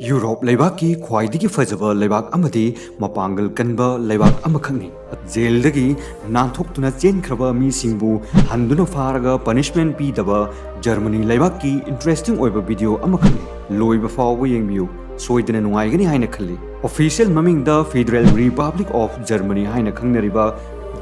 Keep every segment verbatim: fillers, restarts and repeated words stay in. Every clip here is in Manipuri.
ꯌꯨꯔꯣꯞ ꯂꯩꯕꯥꯛꯀꯤ ꯈ꯭ꯋꯥꯏꯗꯒꯤ ꯐꯖꯕ ꯂꯩꯕꯥꯛ ꯑꯃꯗꯤ ꯃꯄꯥꯡꯒꯜ ꯀꯟꯕ ꯂꯩꯕꯥꯛ ꯑꯃꯈꯛꯅꯤ꯫ ꯖꯦꯜꯗꯒꯤ ꯅꯥꯟꯊꯣꯛꯇꯨꯅ ꯆꯦꯟꯈ꯭ꯔꯕ ꯃꯤꯁꯤꯡꯕꯨ ꯍꯟꯗꯨꯅ ꯐꯥꯔꯒ ꯄꯅꯤꯁꯃꯦꯟ ꯄꯤꯗꯕ ꯖꯔꯃꯅꯤ ꯂꯩꯕꯥꯛꯀꯤ ꯏꯟꯇꯔꯦꯁꯇꯤꯡ ꯑꯣꯏꯕ ꯚꯤꯗꯤꯑꯣ ꯑꯃꯈꯛꯅꯤ꯫ ꯂꯣꯏꯕ ꯐꯥꯎꯕ ꯌꯦꯡꯕꯤꯌꯨ, ꯁꯣꯏꯗꯅ ꯅꯨꯡꯉꯥꯏꯒꯅꯤ ꯍꯥꯏꯅ ꯈꯜꯂꯤ꯫ ꯑꯣꯐꯤꯁꯤꯌꯦꯜ ꯃꯃꯤꯡꯗ Federal Republic of Germany ꯍꯥꯏꯅ ꯈꯪꯅꯔꯤꯕ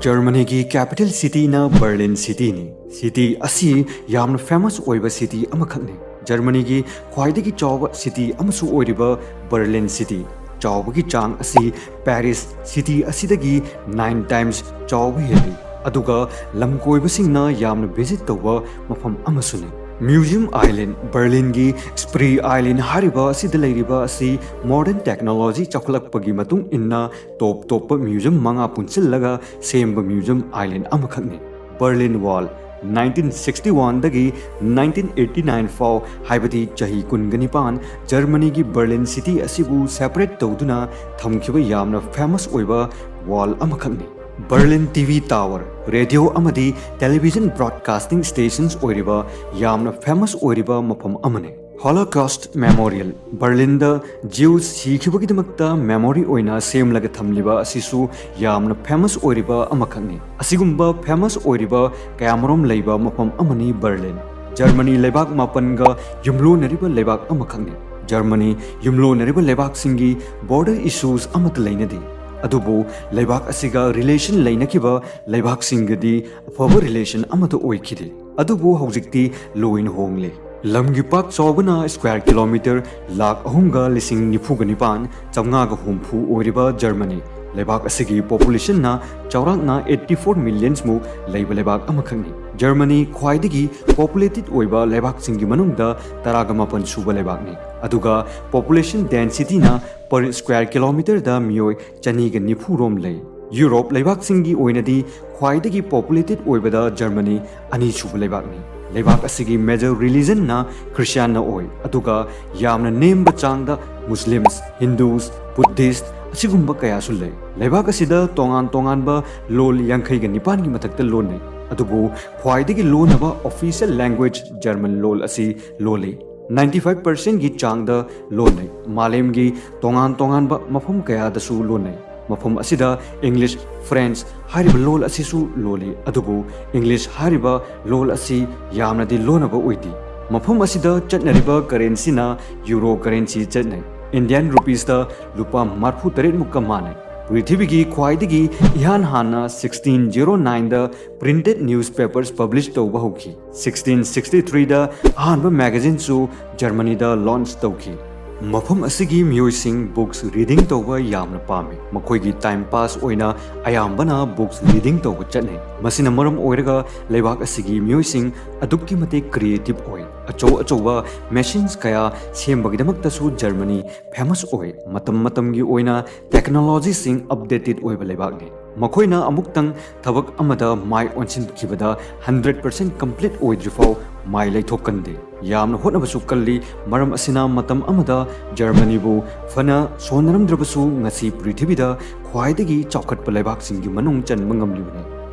ꯖꯔꯃꯅꯤꯒꯤ ꯀꯦꯄꯤꯇꯦꯜ ꯁꯤꯇꯤꯅ ꯕꯔꯂꯤꯟ ꯁꯤꯇꯤꯅꯤ꯫ ꯁꯤꯇꯤ ꯑꯁꯤ ꯌꯥꯝꯅ ꯐꯦꯃꯁ ꯑꯣꯏꯕ ꯁꯤꯇꯤ ꯑꯃꯈꯛꯅꯤ꯫ ꯖꯔꯃꯅꯤꯒꯤ ꯈ꯭ꯋꯥꯏꯗꯒꯤ ꯆꯥꯎꯕ ꯁꯤꯇꯤ ꯑꯃꯁꯨ ꯑꯣꯏꯔꯤꯕ ꯕꯔꯂꯤꯟ ꯁꯤꯇꯤ ꯆꯥꯎꯕꯒꯤ ꯆꯥꯡ ꯑꯁꯤ ꯄꯦꯔꯤꯁ ꯁꯤꯇꯤ ꯑꯁꯤꯗꯒꯤ ꯅꯥꯏꯟ ꯇꯥꯏꯝꯁ ꯆꯥꯎꯕ ꯍꯦꯜꯂꯤ꯫ ꯑꯗꯨꯒ ꯂꯝ ꯀꯣꯏꯕꯁꯤꯡꯅ ꯌꯥꯝꯅ ꯚꯤꯖꯤꯠ ꯇꯧꯕ ꯃꯐꯝ ꯑꯃꯁꯨꯅꯤ꯫ ꯃ꯭ꯌꯨꯖꯤꯌꯝ ꯑꯥꯏꯂꯦꯟ, ꯕꯔꯂꯤꯟꯒꯤ ꯁ꯭ꯄ꯭ꯔꯤ ꯑꯥꯏꯂꯦꯟ ꯍꯥꯏꯔꯤꯕ ꯑꯁꯤꯗ ꯂꯩꯔꯤꯕ ꯑꯁꯤ ꯃꯣꯗꯔꯟ ꯇꯦꯛꯅꯣꯂꯣꯖꯤ ꯆꯥꯎꯈꯠꯂꯛꯄꯒꯤ ꯃꯇꯨꯡ ꯏꯟꯅ ꯇꯣꯞ ꯇꯣꯞꯄ ꯃ꯭ꯌꯨꯖꯤꯌꯝ ꯃꯉꯥ ꯄꯨꯟꯁꯤꯜꯂꯒ ꯁꯦꯝꯕ ꯃ꯭ꯌꯨꯖꯤꯌꯝ ꯑꯥꯏꯂꯦꯟ ꯑꯃꯈꯛꯅꯤ꯫ ꯕꯔꯂꯤꯟ ꯋꯥꯜ, ꯅꯥꯏꯟꯇꯤꯟ ꯁꯤꯛꯁꯇꯤ ꯋꯥꯟꯗꯒꯤ ꯅꯥꯏꯟꯇꯤꯟ ꯑꯩꯠꯇꯤ ꯅꯥꯏꯟ ꯐꯥꯎ, ꯍꯥꯏꯕꯗꯤ ꯆꯍꯤ ꯀꯨꯟꯒ ꯅꯤꯄꯥꯟ, ꯖꯔꯃꯅꯤꯒꯤ ꯕꯔꯂꯤꯟ ꯁꯤꯇꯤ ꯑꯁꯤꯕꯨ ꯁꯦꯄꯔꯦꯠ ꯇꯧꯗꯨꯅ ꯊꯝꯈꯤꯕ ꯌꯥꯝꯅ ꯐꯦꯃꯁ ꯑꯣꯏꯕ ꯋꯥꯜ ꯑꯃꯈꯛꯅꯤ꯫ Berlin T V tower, radio ꯑꯃꯗꯤ ꯇꯦꯂꯤꯚꯤꯖꯟ ꯕ꯭ꯔꯣꯗꯀꯥꯁꯇꯤꯡ ꯁ꯭ꯇꯦꯁꯟꯁ ꯑꯣꯏꯔꯤꯕ ꯌꯥꯝꯅ ꯐꯦꯃꯁ ꯑꯣꯏꯔꯤꯕ ꯃꯐꯝ ꯑꯃꯅꯤ꯫ ꯍꯣꯂꯣꯀꯣꯁ꯭ꯠ ꯃꯦꯃꯣꯔꯤꯌꯦꯜ, ꯕꯔꯂꯤꯟꯗ ꯖꯤꯎꯁ ꯁꯤꯈꯤꯕꯒꯤꯗꯃꯛꯇ ꯃꯦꯃꯣꯔꯤ ꯑꯣꯏꯅ ꯁꯦꯝꯂꯒ ꯊꯝꯂꯤꯕ ꯑꯁꯤꯁꯨ ꯌꯥꯝꯅ ꯐꯦꯃꯁ ꯑꯣꯏꯔꯤꯕ ꯑꯃꯈꯛꯅꯤ꯫ ꯑꯁꯤꯒꯨꯝꯕ ꯐꯦꯃꯁ ꯑꯣꯏꯔꯤꯕ ꯀꯌꯥꯃꯔꯨꯝ ꯂꯩꯕ ꯃꯐꯝ ꯑꯃꯅꯤ ꯕꯔꯂꯤꯟ꯫ ꯖꯔꯃꯅꯤ ꯂꯩꯕꯥꯛ ꯃꯥꯄꯟꯒ ꯌꯨꯝꯂꯣꯟꯅꯔꯤꯕ ꯂꯩꯕꯥꯛ ꯑꯃꯈꯛꯅꯤ꯫ ꯖꯔꯃꯅꯤ ꯌꯨꯝꯂꯣꯟꯅꯔꯤꯕ ꯂꯩꯕꯥꯛꯁꯤꯡꯒꯤ ꯕꯣꯔꯗꯔ ꯏꯁꯨꯁ ꯑꯃꯠꯇ ꯂꯩꯅꯗꯦ꯫ ꯑꯗꯨꯕꯨ ꯂꯩꯕꯥꯛ ꯑꯁꯤꯒ ꯔꯤꯂꯦꯁꯟ ꯂꯩꯅꯈꯤꯕ ꯂꯩꯕꯥꯛꯁꯤꯡꯒꯗꯤ ꯑꯐꯕ ꯔꯤꯂꯦꯁꯟ ꯑꯃꯠꯇ ꯑꯣꯏꯈꯤꯗꯦ꯫ ꯑꯗꯨꯕꯨ ꯍꯧꯖꯤꯛꯇꯤ ꯂꯣꯏꯅ ꯍꯣꯡꯂꯦ꯫ ꯂꯝꯒꯤ ꯄꯥꯛ ꯆꯥꯎꯕꯅ ꯁ꯭ꯀ꯭ꯋꯥꯔ ꯀꯤꯂꯣꯃꯤꯇꯔ ꯂꯥꯈ ꯑꯍꯨꯝꯒ ꯂꯤꯁꯤꯡ ꯅꯤꯐꯨꯒ ꯅꯤꯄꯥꯟ ꯆꯥꯝꯃꯉꯥꯒ ꯍꯨꯝꯐꯨ ꯑꯣꯏꯔꯤꯕ ꯖꯔꯃꯅꯤ ꯂꯩꯕꯥꯛ ꯑꯁꯤꯒꯤ ꯄꯣꯄꯨꯂꯦꯁꯟꯅ ꯆꯥꯎꯔꯥꯛꯅ ꯑꯩꯠꯇꯤ ꯐꯣꯔ ꯃꯤꯂꯤꯌꯟꯁꯃꯨꯛ ꯂꯩꯕ ꯂꯩꯕꯥꯛ ꯑꯃꯈꯛꯅꯤ꯫ ꯖꯔꯃꯅꯤ ꯈ꯭ꯋꯥꯏꯗꯒꯤ ꯄꯣꯄꯨꯂꯦꯇꯦꯗ ꯑꯣꯏꯕ ꯂꯩꯕꯥꯛꯁꯤꯡꯒꯤ ꯃꯅꯨꯡꯗ ꯇꯔꯥꯒ ꯃꯥꯄꯟ ꯁꯨꯕ ꯂꯩꯕꯥꯛꯅꯤ꯫ ꯑꯗꯨꯒ ꯄꯣꯄꯨꯂꯦꯁꯟ ꯗꯦꯟꯁꯤꯇꯤꯅ ꯄꯔ ꯁ꯭ꯀ꯭ꯋꯥꯔ ꯀꯤꯂꯣꯃꯤꯇꯔꯗ ꯃꯤꯑꯣꯏ ꯆꯅꯤꯒ ꯅꯤꯐꯨ ꯔꯣꯝ ꯂꯩ꯫ ꯌꯨꯔꯣꯞ ꯂꯩꯕꯥꯛꯁꯤꯡꯒꯤ ꯑꯣꯏꯅꯗꯤ ꯈ꯭ꯋꯥꯏꯗꯒꯤ ꯄꯣꯄꯨꯂꯦꯇꯦꯗ ꯑꯣꯏꯕꯗ ꯖꯔꯃꯅꯤ ꯑꯅꯤꯁꯨꯕ ꯂꯩꯕꯥꯛꯅꯤ꯫ ꯂꯩꯕꯥꯛ ꯑꯁꯤꯒꯤ ꯃꯦꯖꯔ ꯔꯤꯂꯤꯖꯟꯅ ꯈ꯭ꯔꯤꯁꯇꯤꯌꯥꯟꯅ ꯑꯣꯏ, ꯑꯗꯨꯒ ꯌꯥꯝꯅ ꯅꯦꯝꯕ ꯆꯥꯡꯗ ꯃꯨꯁꯂꯤꯝꯁ, ꯍꯤꯟꯗꯨꯁ, ꯕꯨꯗꯙꯤꯁ꯭ꯠ ꯑꯁꯤꯒꯨꯝꯕ ꯀꯌꯥꯁꯨ ꯂꯩ꯫ ꯂꯩꯕꯥꯛ ꯑꯁꯤꯗ ꯇꯣꯉꯥꯟ ꯇꯣꯉꯥꯟꯕ ꯂꯣꯜ ꯌꯥꯡꯈꯩꯒ ꯅꯤꯄꯥꯟꯒꯤ ꯃꯊꯛꯇ ꯂꯣꯟꯅꯩ, ꯑꯗꯨꯕꯨ ꯈ꯭ꯋꯥꯏꯗꯒꯤ ꯂꯣꯟꯅꯕ ꯑꯣꯐꯤꯁꯤꯌꯦꯜ ꯂꯦꯡꯒ꯭ꯋꯦꯖ ꯖꯔꯃꯟ ꯂꯣꯜ ꯑꯁꯤ ꯂꯣꯜꯂꯤ꯫ ꯅꯥꯏꯟꯇꯤ ꯐꯥꯏꯚ ꯄꯥꯔꯁꯦꯟꯒꯤ ꯆꯥꯡꯗ ꯂꯣꯟꯅꯩ꯫ ꯃꯥꯂꯦꯝꯒꯤ ꯇꯣꯉꯥꯟ ꯇꯣꯉꯥꯟꯕ ꯃꯐꯝ ꯀꯌꯥꯗꯁꯨ ꯂꯣꯟꯅꯩ꯫ ꯃꯐꯝ ꯑꯁꯤꯗ English, French ꯍꯥꯏꯔꯤꯕ ꯂꯣꯜ ꯑꯁꯤꯁꯨ ꯂꯣꯜꯂꯤ, ꯑꯗꯨꯕꯨ English ꯍꯥꯏꯔꯤꯕ ꯂꯣꯜ ꯑꯁꯤ ꯌꯥꯝꯅꯗꯤ ꯂꯣꯟꯅꯕ ꯑꯣꯏꯗꯦ꯫ ꯃꯐꯝ ꯑꯁꯤꯗ ꯆꯠꯅꯔꯤꯕ currencyꯅ Euro currency ꯆꯠꯅꯩ꯫ Indian rupeesꯇ ꯂꯨꯄꯥ ꯃꯔꯤꯐꯨ ꯇꯔꯦꯠ ꯃꯨꯛꯀ ꯃꯥꯟꯅꯩ꯫ ꯄ꯭ꯔꯤꯊꯤꯕꯤꯒꯤ ꯈ꯭ꯋꯥꯏꯗꯒꯤ ꯏꯍꯥꯟ ꯍꯥꯟꯅ sixteen zero nineꯗ printed newspapers publish ꯇꯧꯕ ꯍꯧꯈꯤ꯫ Sixteen sixty threeꯗ ꯑꯍꯥꯟꯕ magazineꯁꯨ ꯖꯔꯃꯅꯤꯗ launch ꯇꯧꯈꯤ꯫ ꯃꯐꯝ ꯑꯁꯤꯒꯤ ꯃꯤꯑꯣꯏꯁꯤꯡ books reading ꯇꯧꯕ ꯌꯥꯝꯅ ꯄꯥꯝꯃꯤ꯫ ꯃꯈꯣꯏꯒꯤ time pass ꯑꯣꯏꯅ ꯑꯌꯥꯝꯕꯅ books reading ꯇꯧꯕ ꯆꯠꯅꯩ꯫ ꯃꯁꯤꯅ ꯃꯔꯝ ꯑꯣꯏꯔꯒ ꯂꯩꯕꯥꯛ ꯑꯁꯤꯒꯤ ꯃꯤꯑꯣꯏꯁꯤꯡ ꯑꯗꯨꯛꯀꯤ ꯃꯇꯤꯛ creative ꯑꯣꯏ꯫ ꯑꯆꯧ ꯑꯆꯧꯕ machines ꯀꯌꯥ ꯁꯦꯝꯕꯒꯤꯗꯃꯛꯇꯁꯨ ꯖꯔꯃꯅꯤ famous ꯑꯣꯏ꯫ ꯃꯇꯝ ꯃꯇꯝꯒꯤ ꯑꯣꯏꯅ technologyꯁꯤꯡ updated ꯑꯣꯏꯕ ꯂꯩꯕꯥꯛꯅꯤ꯫ ꯃꯈꯣꯏꯅ ꯑꯃꯨꯛꯇꯪ ꯊꯕꯛ ꯑꯃꯗ ꯃꯥꯏ ꯑꯣꯟꯁꯤꯟꯈꯤꯕꯗ hundred percent complete ꯑꯣꯏꯗ꯭ꯔꯤꯐꯥꯎ ꯃꯥꯏ ꯂꯩꯊꯣꯛꯀꯟꯗꯦ꯫ ꯌꯥꯝꯅ ꯍꯣꯠꯅꯕꯁꯨ ꯀꯜꯂꯤ꯫ ꯃꯔꯝ ꯑꯁꯤꯅ ꯃꯇꯝ ꯑꯃꯗ ꯖꯔꯃꯅꯤꯕꯨ ꯐꯅ ꯁꯣꯟꯅꯔꯝꯗ꯭ꯔꯕꯁꯨ ꯉꯁꯤ ꯄ꯭ꯔꯤꯊꯤꯕꯤꯗ ꯈ꯭ꯋꯥꯏꯗꯒꯤ ꯆꯥꯎꯈꯠꯄ ꯂꯩꯕꯥꯛꯁꯤꯡꯒꯤ ꯃꯅꯨꯡ ꯆꯟꯕ ꯉꯝꯂꯤꯕꯅꯤ꯫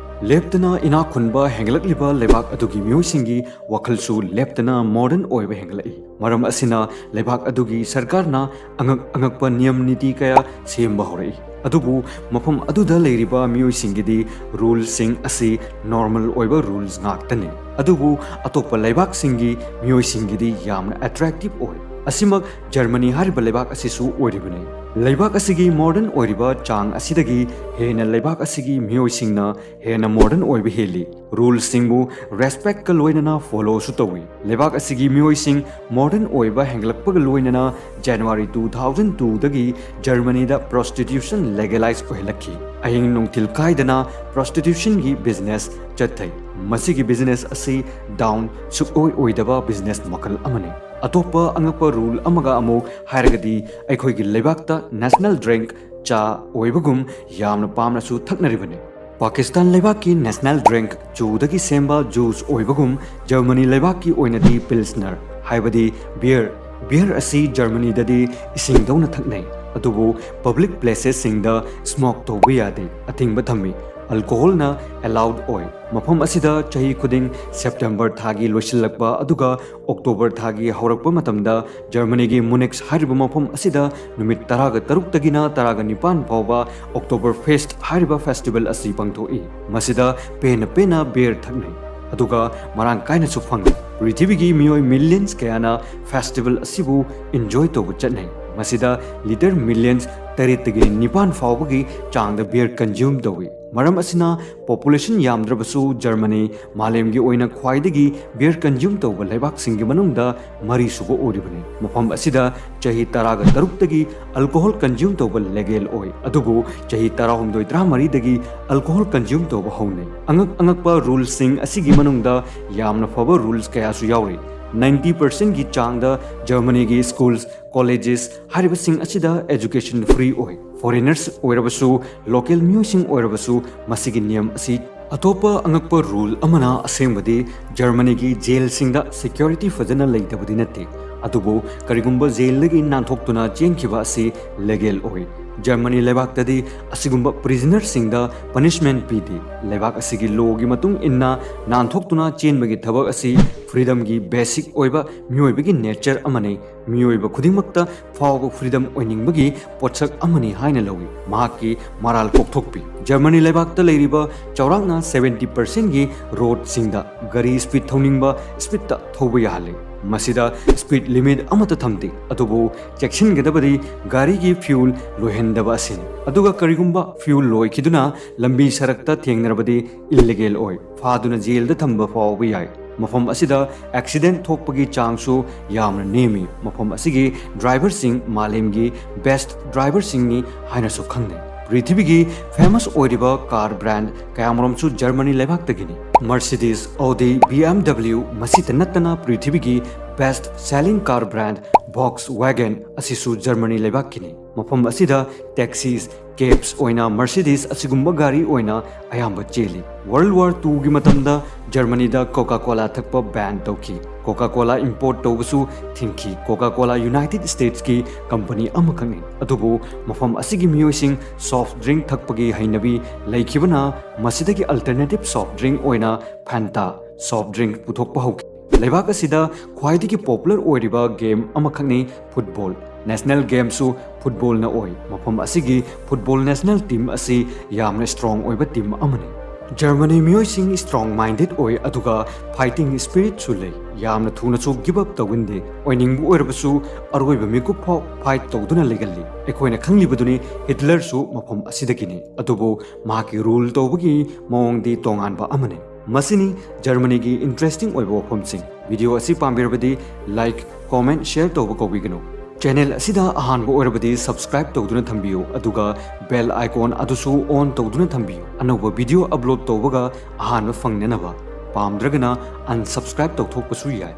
ꯂꯦꯞꯇꯅ ꯏꯅꯥꯛ ꯈꯨꯟꯕ ꯍꯦꯟꯒꯠꯂꯛꯂꯤꯕ ꯂꯩꯕꯥꯛ ꯑꯗꯨꯒꯤ ꯃꯤꯑꯣꯏꯁꯤꯡꯒꯤ ꯋꯥꯈꯜꯁꯨ ꯂꯦꯞꯇꯅ modern ꯑꯣꯏꯕ ꯍꯦꯟꯒꯠꯂꯛꯏ꯫ ꯃꯔꯝ ꯑꯁꯤꯅ ꯂꯩꯕꯥꯛ ꯑꯗꯨꯒꯤ ꯁꯔꯀꯥꯔꯅ ꯑꯉꯛ ꯑꯉꯛꯄ ꯅꯤꯌꯝ ꯅꯤꯇꯤ ꯀꯌꯥ ꯁꯦꯝꯕ ꯍꯧꯔꯛꯏ꯫ ꯑꯗꯨꯕꯨ ꯃꯐꯝ ꯑꯗꯨꯗ ꯂꯩꯔꯤꯕ ꯃꯤꯑꯣꯏꯁꯤꯡꯒꯤꯗꯤ ruleꯁꯤꯡ ꯑꯁꯤ normal ꯑꯣꯏꯕ rules ꯉꯥꯛꯇꯅꯤ꯫ ꯑꯗꯨꯕꯨ ꯑꯇꯣꯞꯄ ꯂꯩꯕꯥꯛꯁꯤꯡꯒꯤ ꯃꯤꯑꯣꯏꯁꯤꯡꯒꯤꯗꯤ ꯌꯥꯝꯅ attractive ꯑꯣꯏ꯫ ꯑꯁꯤꯃꯛ ꯖꯔꯃꯅꯤ ꯍꯥꯏꯔꯤꯕ ꯂꯩꯕꯥꯛ ꯑꯁꯤꯁꯨ ꯑꯣꯏꯔꯤꯕꯅꯤ꯫ ꯂꯩꯕꯥꯛ ꯑꯁꯤꯒꯤ modern ꯑꯣꯏꯔꯤꯕ ꯆꯥꯡ ꯑꯁꯤꯗꯒꯤ ꯍꯦꯟꯅ ꯂꯩꯕꯥꯛ ꯑꯁꯤꯒꯤ ꯃꯤꯑꯣꯏꯁꯤꯡꯅ ꯍꯦꯟꯅ modern ꯑꯣꯏꯕ ꯍꯦꯜꯂꯤ꯫ Ruleꯁꯤꯡꯕꯨ respectꯀ ꯂꯣꯏꯅꯅ followꯁꯨ ꯇꯧꯏ꯫ ꯂꯩꯕꯥꯛ ꯑꯁꯤꯒꯤ ꯃꯤꯑꯣꯏꯁꯤꯡ modern ꯑꯣꯏꯕ ꯍꯦꯟꯒꯠꯂꯛꯄꯒ ꯂꯣꯏꯅꯅ January two thousand twoꯗꯒꯤ ꯖꯔꯃꯅꯤꯗ prostitution legalize ꯑꯣꯏꯍꯜꯂꯛꯈꯤ꯫ ꯑꯍꯤꯡ ꯅꯨꯡꯊꯤꯜ ꯈꯥꯏꯗꯅ prostitutionꯒꯤ business ꯆꯠꯊꯩ꯫ ꯃꯁꯤꯒꯤ business ꯑꯁꯤ down ꯁꯨꯛꯑꯣꯏ ꯑꯣꯏꯗꯕ business ꯃꯈꯜ ꯑꯃꯅꯤ꯫ ꯑꯇꯣꯞꯄ ꯑꯉꯛꯄ rule ꯑꯃꯒ ꯑꯃꯨꯛ ꯍꯥꯏꯔꯒꯗꯤ ꯑꯩꯈꯣꯏꯒꯤ ꯂꯩꯕꯥꯛꯇ national drink ꯆꯥ ꯑꯣꯏꯕꯒꯨꯝ ꯌꯥꯝꯅ ꯄꯥꯝꯅꯁꯨ ꯊꯛꯅꯔꯤꯕꯅꯤ꯫ ꯄꯥꯀꯤꯁꯇꯥꯟ ꯂꯩꯕꯥꯛꯀꯤ national drink ꯆꯨꯗꯒꯤ ꯁꯦꯝꯕ juice ꯑꯣꯏꯕꯒꯨꯝ ꯖꯔꯃꯅꯤ ꯂꯩꯕꯥꯛꯀꯤ ꯑꯣꯏꯅꯗꯤ Pilsner ꯍꯥꯏꯕꯗꯤ beer, beer ꯑꯁꯤ ꯖꯔꯃꯅꯤꯗꯗꯤ ꯏꯁꯤꯡꯗꯧꯅ ꯊꯛꯅꯩ꯫ ꯑꯗꯨꯕꯨ public placesꯁꯤꯡꯗ smoke ꯇꯧꯕ ꯌꯥꯗꯦ, ꯑꯊꯤꯡꯕ ꯊꯝꯃꯤ꯫ ꯑꯜꯀꯣꯍꯣꯜꯅ ꯑꯦꯂꯥꯎꯗ ꯑꯣꯏ꯫ ꯃꯐꯝ ꯑꯁꯤꯗ ꯆꯍꯤ ꯈꯨꯗꯤꯡ ꯁꯦꯞꯇꯦꯝꯕꯔ ꯊꯥꯒꯤ ꯂꯣꯏꯁꯤꯜꯂꯛꯄ ꯑꯗꯨꯒ ꯑꯣꯛꯇꯣꯕꯔ ꯊꯥꯒꯤ ꯍꯧꯔꯛꯄ ꯃꯇꯝꯗ ꯖꯔꯃꯅꯤꯒꯤ ꯃꯨꯅꯤꯛꯁ ꯍꯥꯏꯔꯤꯕ ꯃꯐꯝ ꯑꯁꯤꯗ ꯅꯨꯃꯤꯠ ꯇꯔꯥꯒ ꯇꯔꯨꯛꯇꯒꯤꯅ ꯇꯔꯥꯒ ꯅꯤꯄꯥꯟ ꯐꯥꯎꯕ ꯑꯣꯛꯇꯣꯕꯔ ꯐꯦꯁ꯭ꯠ ꯍꯥꯏꯔꯤꯕ ꯐꯦꯁ꯭ꯇꯤꯕꯜ ꯑꯁꯤ ꯄꯥꯡꯊꯣꯛꯏ꯫ ꯃꯁꯤꯗ ꯄꯦꯟꯅ ꯄꯦꯟꯅ ꯕꯤꯌꯔ ꯊꯛꯅꯩ, ꯑꯗꯨꯒ ꯃꯔꯥꯡ ꯀꯥꯏꯅꯁꯨ ꯐꯪꯏ꯫ ꯄ꯭ꯔꯤꯊꯤꯕꯤꯒꯤ ꯃꯤꯑꯣꯏ ꯃꯤꯂꯤꯌꯟꯁ ꯀꯌꯥꯅ ꯐꯦꯁ꯭ꯇꯤꯕꯜ ꯑꯁꯤꯕꯨ ꯏꯟꯖꯣꯏ ꯇꯧꯕ ꯆꯠꯅꯩ꯫ ꯃꯁꯤꯗ ꯂꯤꯇꯔ ꯃꯤꯂꯤꯌꯟꯁ ꯇꯔꯦꯠꯇꯒꯤ ꯅꯤꯄꯥꯟ ꯐꯥꯎꯕꯒꯤ ꯆꯥꯡꯗ ꯕꯤꯌꯔ ꯀꯟꯖ꯭ꯌꯨꯝ ꯇꯧꯏ꯫ ꯃꯔꯝ ꯑꯁꯤꯅ ꯄꯣꯄꯨꯂꯦꯁꯟ ꯌꯥꯝꯗ꯭ꯔꯕꯁꯨ ꯖꯔꯃꯅꯤ ꯃꯥꯂꯦꯝꯒꯤ ꯑꯣꯏꯅ ꯈ꯭ꯋꯥꯏꯗꯒꯤ ꯕꯤꯌꯔ ꯀꯟꯖ꯭ꯌꯨꯝ ꯇꯧꯕ ꯂꯩꯕꯥꯛꯁꯤꯡꯒꯤ ꯃꯅꯨꯡꯗ ꯃꯔꯤꯁꯨꯕ ꯑꯣꯏꯔꯤꯕꯅꯤ꯫ ꯃꯐꯝ ꯑꯁꯤꯗ ꯆꯍꯤ ꯇꯔꯥꯒ ꯇꯔꯨꯛꯇꯒꯤ ꯑꯜꯀꯣꯍꯣꯜ ꯀꯟꯖ꯭ꯌꯨꯝ ꯇꯧꯕ ꯂꯦꯒꯦꯜ ꯑꯣꯏ, ꯑꯗꯨꯕꯨ ꯆꯍꯤ ꯇꯔꯥꯍꯨꯝꯗꯣꯏ ꯇꯔꯥꯃꯔꯤꯗꯒꯤ ꯑꯜꯀꯣꯍꯣꯜ ꯀꯟꯖ꯭ꯌꯨꯝ ꯇꯧꯕ ꯍꯧꯅꯩ꯫ ꯑꯉꯛ ꯑꯉꯛꯄ ꯔꯨꯜꯁꯤꯡ ꯑꯁꯤꯒꯤ ꯃꯅꯨꯡꯗ ꯌꯥꯝꯅ ꯐꯕ ꯔꯨꯜꯁ ꯀꯌꯥꯁꯨ ꯌꯥꯎꯔꯤ꯫ ꯅꯥꯏꯟꯇꯤ ꯄꯔꯁꯦꯟꯒꯤ ꯆꯥꯡꯗ ꯖꯔꯃꯅꯤꯒꯤ ꯁ꯭ꯀꯨꯜꯁ, ꯀꯣꯂꯦꯖꯦꯁ ꯍꯥꯏꯔꯤꯕꯁꯤꯡ ꯑꯁꯤꯗ ꯑꯦꯖꯨꯀꯦꯁꯟ ꯐ꯭ꯔꯤ ꯑꯣꯏ꯫ ꯐꯣꯔꯦꯅꯔꯁ ꯑꯣꯏꯔꯕꯁꯨ, ꯂꯣꯀꯦꯜ ꯃꯤꯑꯣꯏꯁꯤꯡ ꯑꯣꯏꯔꯕꯁꯨ ꯃꯁꯤꯒꯤ ꯅꯤꯌꯝ ꯑꯁꯤ꯫ ꯑꯇꯣꯞꯄ ꯑꯉꯛꯄ ꯔꯨꯜ ꯑꯃꯅ ꯑꯁꯦꯡꯕꯗꯤ ꯖꯔꯃꯅꯤꯒꯤ ꯖꯦꯜꯁꯤꯡꯗ ꯁꯦꯀ꯭ꯌꯨꯔꯤꯇꯤ ꯐꯖꯅ ꯂꯩꯇꯕꯗꯤ ꯅꯠꯇꯦ, ꯑꯗꯨꯕꯨ ꯀꯔꯤꯒꯨꯝꯕ ꯖꯦꯜꯗꯒꯤ ꯅꯥꯟꯊꯣꯛꯇꯨꯅ ꯆꯦꯟꯈꯤꯕ ꯑꯁꯤ ꯂꯦꯒꯦꯜ ꯑꯣꯏ꯫ ꯖꯔꯃꯅꯤ ꯂꯩꯕꯥꯛꯇꯗꯤ ꯑꯁꯤꯒꯨꯝꯕ ꯄ꯭ꯔꯤꯖꯅꯔꯁꯤꯡꯗ ꯄꯅꯤꯁꯃꯦꯟꯠ ꯄꯤꯗꯦ꯫ ꯂꯩꯕꯥꯛ ꯑꯁꯤꯒꯤ ꯂꯣꯒꯤ ꯃꯇꯨꯡ ꯏꯟꯅ ꯅꯥꯟꯊꯣꯛꯇꯨꯅ ꯆꯦꯟꯕꯒꯤ ꯊꯕꯛ ꯑꯁꯤ ꯐ꯭ꯔꯤꯗꯝꯒꯤ ꯕꯦꯁꯤꯛ ꯑꯣꯏꯕ ꯃꯤꯑꯣꯏꯕꯒꯤ ꯅꯦꯆꯔ ꯑꯃꯅꯤ꯫ ꯃꯤꯑꯣꯏꯕ ꯈꯨꯗꯤꯡꯃꯛꯇ ꯐꯥꯎꯕ ꯐ꯭ꯔꯤꯗꯝ ꯑꯣꯏꯅꯤꯡꯕꯒꯤ ꯄꯣꯠꯁꯛ ꯑꯃꯅꯤ ꯍꯥꯏꯅ ꯂꯧꯏ꯫ ꯃꯍꯥꯛꯀꯤ ꯃꯔꯥꯜ ꯀꯣꯛꯊꯣꯛꯄꯤ꯫ ꯖꯔꯃꯅꯤ ꯂꯩꯕꯥꯛꯇ ꯂꯩꯔꯤꯕ ꯆꯥꯎꯔꯥꯛꯅ ꯁꯕꯦꯟꯇꯤ ꯄꯔꯁꯦꯟꯒꯤ ꯔꯣꯗꯁꯤꯡꯗ ꯒꯥꯔꯤ ꯁ꯭ꯄꯤꯗ ꯊꯧꯅꯤꯡꯕ ꯁ꯭ꯄꯤꯗꯇ ꯊꯧꯕ ꯌꯥꯍꯜꯂꯤ꯫ ꯃꯁꯤꯗ ꯁ꯭ꯄꯤꯗ ꯂꯤꯃꯤꯠ ꯑꯃꯠꯇ ꯊꯝꯗꯦ, ꯑꯗꯨꯕꯨ ꯆꯦꯛꯁꯤꯟꯒꯗꯕꯗꯤ ꯒꯥꯔꯤꯒꯤ ꯐ꯭ꯌꯨꯜ ꯂꯣꯏꯍꯟꯗꯕ ꯑꯁꯤꯅꯤ꯫ ꯑꯗꯨꯒ ꯀꯔꯤꯒꯨꯝꯕ ꯐ꯭ꯌꯨꯜ ꯂꯣꯏꯈꯤꯗꯨꯅ ꯂꯝꯕꯤ ꯁꯔꯛꯇ ꯊꯦꯡꯅꯔꯕꯗꯤ ꯏꯜꯂꯤꯒꯦꯜ ꯑꯣꯏ, ꯐꯥꯗꯨꯅ ꯖꯦꯜꯗ ꯊꯝꯕ ꯐꯥꯎꯕ ꯌꯥꯏ꯫ ꯃꯐꯝ ꯑꯁꯤꯗ ꯑꯦꯛꯁꯤꯗꯦꯟꯠ ꯊꯣꯛꯄꯒꯤ ꯆꯥꯡꯁꯨ ꯌꯥꯝꯅ ꯅꯦꯝꯃꯤ꯫ ꯃꯐꯝ ꯑꯁꯤꯒꯤ ꯗ꯭ꯔꯥꯏꯚꯔꯁꯤꯡ ꯃꯥꯂꯦꯝꯒꯤ ꯕꯦꯁ꯭ꯠ ꯗ꯭ꯔꯥꯏꯚꯔꯁꯤꯡꯅꯤ ꯍꯥꯏꯅꯁꯨ ꯈꯪꯅꯩ꯫ ꯄ꯭ꯔꯤꯊꯤꯕꯤꯒꯤ ꯐꯦꯃꯁ ꯑꯣꯏꯔꯤꯕ ꯀꯥꯔ ꯕ꯭ꯔꯥꯟꯗ ꯀꯌꯥꯃꯔꯨꯝꯁꯨ ꯖꯔꯃꯅꯤ ꯂꯩꯕꯥꯛꯇꯒꯤꯅꯤ꯫ ꯃꯔꯁꯤꯗꯤꯁ, ꯑꯣꯗꯤ, ꯕꯤ ꯑꯦꯝ ꯗꯕ꯭ꯂꯤꯎ, ꯃꯁꯤꯇ ꯅꯠꯇꯅ ꯄ꯭ꯔꯤꯊꯤꯕꯤꯒꯤ best selling car brand Volkswagen ꯑꯁꯤꯁꯨ ꯖꯔꯃꯅꯤ ꯂꯩꯕꯥꯛꯀꯤꯅꯤ꯫ ꯃꯐꯝ ꯑꯁꯤꯗ taxis, cabs ꯑꯣꯏꯅ Mercedes ꯑꯁꯤꯒꯨꯝꯕ ꯒꯥꯔꯤ ꯑꯣꯏꯅ ꯑꯌꯥꯝꯕ ꯆꯦꯜꯂꯤ꯫ World War Two ꯒꯤ ꯃꯇꯝꯗ ꯖꯔꯃꯅꯤꯗ Coca-Cola ꯊꯛꯄ ban ꯇꯧꯈꯤ꯫ Coca-Cola import ꯇꯧꯕꯁꯨ ꯊꯤꯡꯈꯤ꯫ Coca-Cola United States ꯀꯤ company ꯑꯃꯈꯛꯅꯤ꯫ ꯑꯗꯨꯕꯨ ꯃꯐꯝ ꯑꯁꯤꯒꯤ ꯃꯤꯑꯣꯏꯁꯤꯡ soft drink ꯊꯛꯄꯒꯤ ꯍꯩꯅꯕꯤ ꯂꯩꯈꯤꯕꯅ ꯃꯁꯤꯗꯒꯤ alternative soft drink ꯑꯣꯏꯅ Fanta soft drink ꯄꯨꯊꯣꯛꯄ ꯍꯧꯈꯤ꯫ ꯂꯩꯕꯥꯛ ꯑꯁꯤꯗ ꯈ꯭ꯋꯥꯏꯗꯒꯤ popular ꯑꯣꯏꯔꯤꯕ game ꯑꯃꯈꯛꯅꯤ football꯫ National game ꯁꯨ football ꯅ ꯑꯣꯏ꯫ ꯃꯐꯝ ꯑꯁꯤꯒꯤ football national team ꯑꯁꯤ ꯌꯥꯝꯅ strong ꯑꯣꯏꯕ team ꯑꯃꯅꯤ꯫ ꯖꯔꯃꯅꯤ ꯃꯤꯑꯣꯏꯁꯤꯡ strong minded ꯑꯣꯏ, ꯑꯗꯨꯒ fighting spirit ꯁꯨ ꯂꯩ꯫ ꯌꯥꯝꯅ ꯊꯨꯅꯁꯨ give up ꯇꯧꯒꯟꯗꯦ꯫ ꯑꯣꯏꯅꯤꯡꯕ ꯑꯣꯏꯔꯕꯁꯨ ꯑꯔꯣꯏꯕ ꯃꯤꯀꯨꯞ ꯐꯥꯎ fight ꯇꯧꯗꯨꯅ ꯂꯩꯒꯜꯂꯤ꯫ ꯑꯩꯈꯣꯏꯅ ꯈꯪꯂꯤꯕꯗꯨꯅꯤ, Hitler ꯁꯨ ꯃꯐꯝ ꯑꯁꯤꯗꯒꯤꯅꯤ꯫ ꯑꯗꯨꯕꯨ ꯃꯍꯥꯛꯀꯤ rule ꯇꯧꯕꯒꯤ ꯃꯑꯣꯡꯗꯤ ꯇꯣꯉꯥꯟꯕ ꯑꯃꯅꯤ꯫ ꯃꯁꯤꯅꯤ ꯖꯔꯃꯅꯤꯒꯤ interesting ꯑꯣꯏꯕ ꯋꯥꯐꯝꯁꯤꯡ꯫ Video ꯑꯁꯤ ꯄꯥꯝꯕꯤꯔꯕꯗꯤ like, comment, share ꯇꯧꯕ ꯀꯥꯎꯕꯤꯒꯅꯨ꯫ Channel ꯑꯁꯤꯗ ꯑꯍꯥꯟꯕ ꯑꯣꯏꯔꯕꯗꯤ subscribe ꯇꯧꯗꯨꯅ ꯊꯝꯕꯤꯌꯨ, ꯑꯗꯨꯒ bell icon ꯑꯗꯨꯁꯨ on ꯇꯧꯗꯨꯅ ꯊꯝꯕꯤꯌꯨ, ꯑꯅꯧꯕ video upload ꯇꯧꯕꯒ ꯑꯍꯥꯟꯕ ꯐꯪꯅꯅꯕ꯫ ꯄꯥꯝꯗ꯭ꯔꯒꯅ unsubscribe ꯇꯧꯊꯣꯛꯄꯁꯨ ꯌꯥꯏ꯫